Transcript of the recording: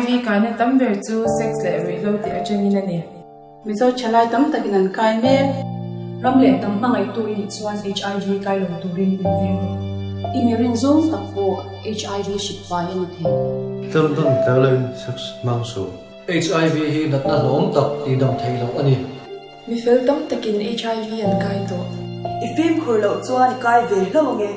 HIV kaina tam ber chu sex leh ruihhlo tih atangin a ni. Mizo thalai tam takin an kai mek. Ram leh hnam hmangaihtu i nih chuan HIV kai lo turin in veng rawh. I mi rin zawng tak pawh HIV hrik pai a ni thei. Tlangdang tlanglain sex hmang suh. HIV hi natna hlawm tak tihdam theih loh a ni. Mi fel tam takin HIV an kai tawh. I fimkhur loh chuan i kai ve hlauh ang e.